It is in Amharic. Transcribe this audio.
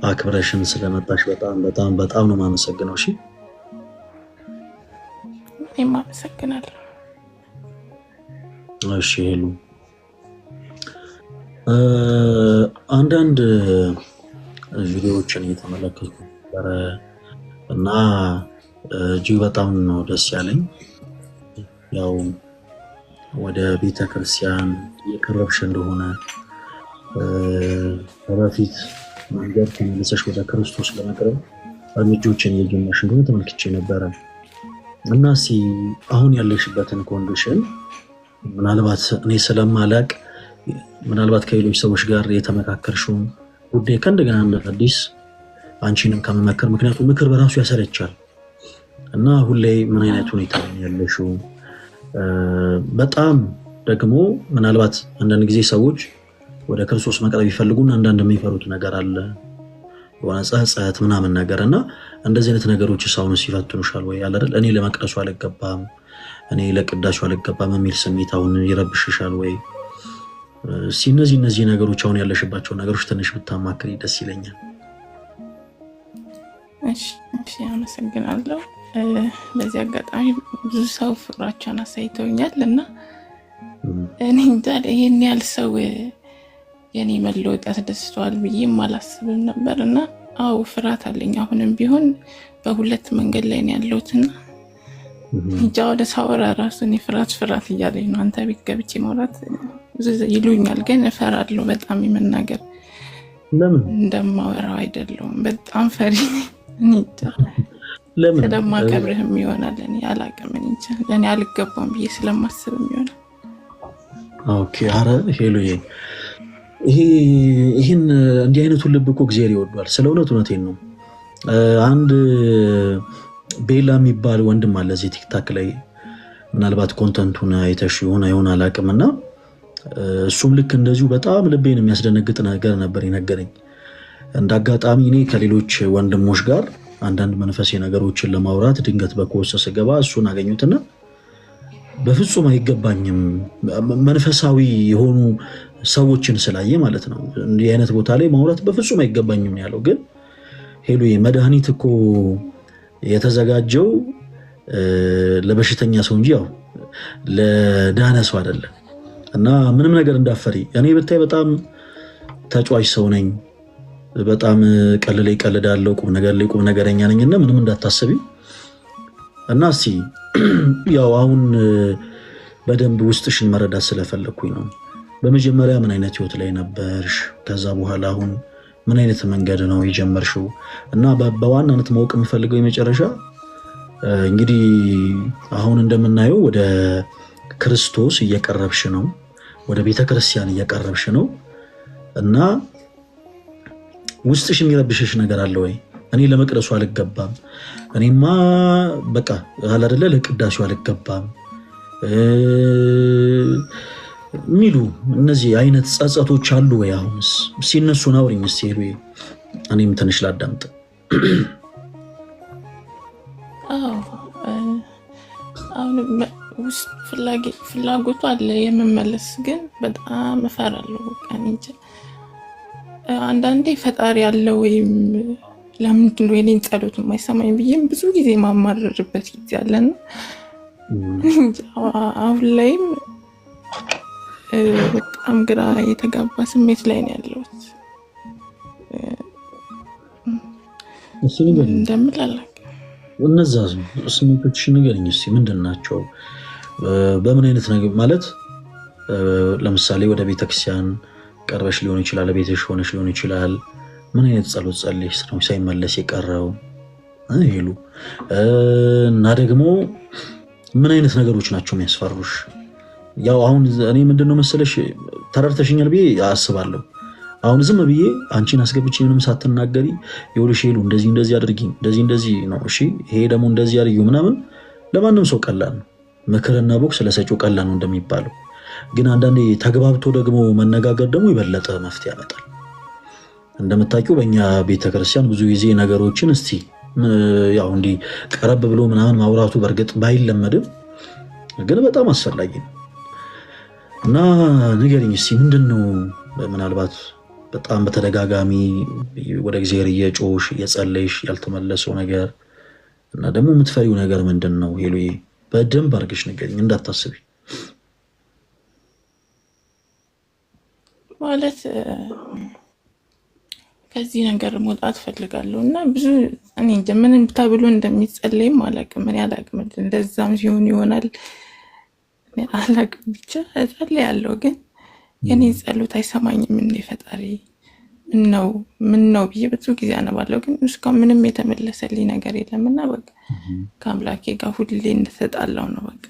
አክብረሽን ስለመጣሽ በጣም በጣም በጣም ነው የማመሰግነው። እሺ። እኔም አመሰግናለሁ። እሺ ሄሉ፣ አንዳንድ ቪዲዮዎችን እየተመለከትኩ ነበረ እና እጅግ በጣም ነው ደስ ያለኝ። ያው ወደ ቤተ ክርስቲያን እየቀረብሽ እንደሆነ፣ በፊት መንገድ ተመልሰሽ ወደ ክርስቶስ ለመቅረብ እርምጃዎችን እየጀመርሽ እንደሆነ ተመልክቼ ነበረ። እና እስኪ አሁን ያለሽበትን condition ምናልባት እኔ ስለማላቅ ምናልባት ከሌሎች ሰዎች ጋር የተመካከርሽውን ጉዳይ ከእንደገና እንደ አዲስ አንቺንም ከመመከር፣ ምክንያቱም ምክር በራሱ ያሰለቻል፣ እና አሁን ላይ ምን አይነት ሁኔታ ነው ያለሽው? በጣም ደግሞ ምናልባት አንዳንድ ጊዜ ሰዎች ወደ ክርስቶስ መቅረብ ይፈልጉና አንዳንድ የሚፈሩት ነገር አለ፣ የሆነ ጸጸት ምናምን ነገር። እና እንደዚህ አይነት ነገሮች አሁን ይፈትኑሻል ወይ? አለ አይደል፣ እኔ ለመቅደሱ አልገባም፣ እኔ ለቅዳሴው አልገባም የሚል ስሜት አሁን ይረብሽሻል ወይ? እስኪ እነዚህ ነገሮች፣ አሁን ያለሽባቸው ነገሮች ትንሽ ብታማክሪ ደስ ይለኛል። እሺ፣ አመሰግናለሁ። በዚህ አጋጣሚ ብዙ ሰው ፍቅራቸውን አሳይተውኛል እና እኔ እንጃ ይሄን ያህል ሰው የኔ መለወጥ ያስደስተዋል ብዬም አላስብም ነበር። እና አዎ፣ ፍርሃት አለኝ። አሁንም ቢሆን በሁለት መንገድ ላይ ነው ያለሁት እና እንጃ ወደ ሳወራ ራሱ እኔ ፍርሃት ፍርሃት እያለኝ ነው። አንተ ቤት ገብቼ ማውራት ብዙ ይሉኛል፣ ግን እፈራለሁ በጣም የመናገር። ለምን? እንደማወራው አይደለሁም። በጣም ፈሪ ነኝ። እኔ እንጃ። ለምን? ስለማከብርህም ይሆናል፣ እኔ አላውቅም። እኔ እንጃ ለእኔ አልገባም ብዬ ስለማስብም ይሆናል። Okay፣ አረ ሄሉዬ፣ ይህን እንዲህ አይነቱን ልብ እኮ እግዚአብሔር ይወዷል። ስለ እውነት እውነቴን ነው። አንድ ቤላ የሚባል ወንድም አለ እዚህ ቲክታክ ላይ፣ ምናልባት content ኡን አይተሽ ይሆን አይሆን አላውቅም። እና እሱም ልክ እንደዚሁ በጣም ልቤን የሚያስደነግጥ ነገር ነበር የነገረኝ። እንደ አጋጣሚ እኔ ከሌሎች ወንድሞች ጋር አንዳንድ መንፈሳዊ ነገሮችን ለማውራት ድንገት በኮስ ስገባ እሱን አገኙትና በፍጹም አይገባኝም፣ መንፈሳዊ የሆኑ ሰዎችን ስላየ ማለት ነው፣ እንዲህ አይነት ቦታ ላይ ማውራት በፍጹም አይገባኝም ነው ያለው። ግን ሄሉ፣ መድኃኒት እኮ የተዘጋጀው ለበሽተኛ ሰው እንጂ ያው ለዳነ ሰው አይደለም። እና ምንም ነገር እንዳፈሪ፣ እኔ ብታይ በጣም ተጫዋች ሰው ነኝ። በጣም ቀልድ ላይ ቀልዳለሁ፣ ቁም ነገር ላይ ቁም ነገረኛ ነኝ እና ምንም እንዳታስቢ። እና እስኪ ያው አሁን በደንብ ውስጥሽን መረዳት ስለፈለግኩኝ ነው። በመጀመሪያ ምን አይነት ህይወት ላይ ነበርሽ? ከዛ በኋላ አሁን ምን አይነት መንገድ ነው የጀመርሽው? እና በዋናነት ማወቅ የምፈልገው የመጨረሻ እንግዲህ አሁን እንደምናየው ወደ ክርስቶስ እየቀረብሽ ነው፣ ወደ ቤተ ክርስቲያን እየቀረብሽ ነው። እና ውስጥሽ የሚረብሽሽ ነገር አለ ወይ? እኔ ለመቅደሱ አልገባም፣ እኔማ በቃ አላደለ ለቅዳሴው አልገባም የሚሉ እነዚህ አይነት ጸጸቶች አሉ ወይ? አሁንስ ሲነሱን አውሪኝ እስኪ ሄሉ፣ እኔም ትንሽ ላዳምጥ። አዎ፣ አሁን ውስጥ ፍላጎቱ አለ የመመለስ፣ ግን በጣም እፈራለሁ። በቃ እኔ እንጃ፣ አንዳንዴ ፈጣሪ አለ ወይም ለምንድን ነው የኔን ጸሎት የማይሰማኝ ብዬም ብዙ ጊዜ ማማረርበት ጊዜ አለና እንጃ፣ አሁን ላይም በጣም ግራ የተጋባ ስሜት ላይ ነው ያለሁት። እስኪ ንገሪኝ፣ እንደምል አላውቅም። እነዛ ስሜቶች ንገሪኝ እስኪ ምንድን ናቸው? በምን አይነት ነገር ማለት ለምሳሌ ወደ ቤተክርስቲያን ቀርበሽ ሊሆን ይችላል፣ ቤትሽ ሆነሽ ሊሆን ይችላል። ምን አይነት ጸሎት ጸልየሽ ነው ሳይመለስ የቀረው ሄሉ? እና ደግሞ ምን አይነት ነገሮች ናቸው የሚያስፈሩሽ? ያው አሁን እኔ ምንድነው መሰለሽ፣ ተረድተሽኛል ብዬ አስባለሁ። አሁን ዝም ብዬ አንቺን አስገብቼ ምንም ሳትናገሪ ይኸውልሽ ሄሉ እንደዚህ እንደዚህ አድርጊ፣ እንደዚህ እንደዚህ ነው፣ እሺ ይሄ ደግሞ እንደዚህ አድርጊው ምናምን ለማንም ሰው ቀላል ነው። ምክርና ቦክስ ለሰጪው ቀላል ነው እንደሚባለው፣ ግን አንዳንዴ ተግባብቶ ደግሞ መነጋገር ደግሞ የበለጠ መፍትሄ ያመጣል። እንደምታውቂው በእኛ ቤተክርስቲያን ብዙ ጊዜ ነገሮችን እስቲ ያው እንዲህ ቀረብ ብሎ ምናምን ማውራቱ በእርግጥ ባይለመድም ግን በጣም አስፈላጊ ነው። እና ንገሪኝ እስኪ ምንድን ነው ምናልባት በጣም በተደጋጋሚ ወደ እግዚአብሔር እየጮሽ እየጸለይሽ ያልተመለሰው ነገር እና ደግሞ የምትፈሪው ነገር ምንድን ነው? ሄሉዬ በደንብ አድርገሽ ንገሪኝ፣ እንዳታስቢ። ማለት ከዚህ ነገር መውጣት ፈልጋለሁ እና ብዙ እኔ እንጃ ምንም ተብሎ እንደሚጸለይም አላውቅም። እኔ አላውቅም፣ እንደዛም ሲሆን ይሆናል እኔ አላውቅም። ብቻ እጸልያለሁ፣ ግን የኔ ጸሎት አይሰማኝም። እንዴ ፈጣሪ ምን ነው ምን ነው ብዬ ብዙ ጊዜ አነባለሁ፣ ግን እስካሁን ምንም የተመለሰልኝ ነገር የለም እና በቃ ከአምላኬ ጋር ሁሌ እንደተጣላው ነው በቃ።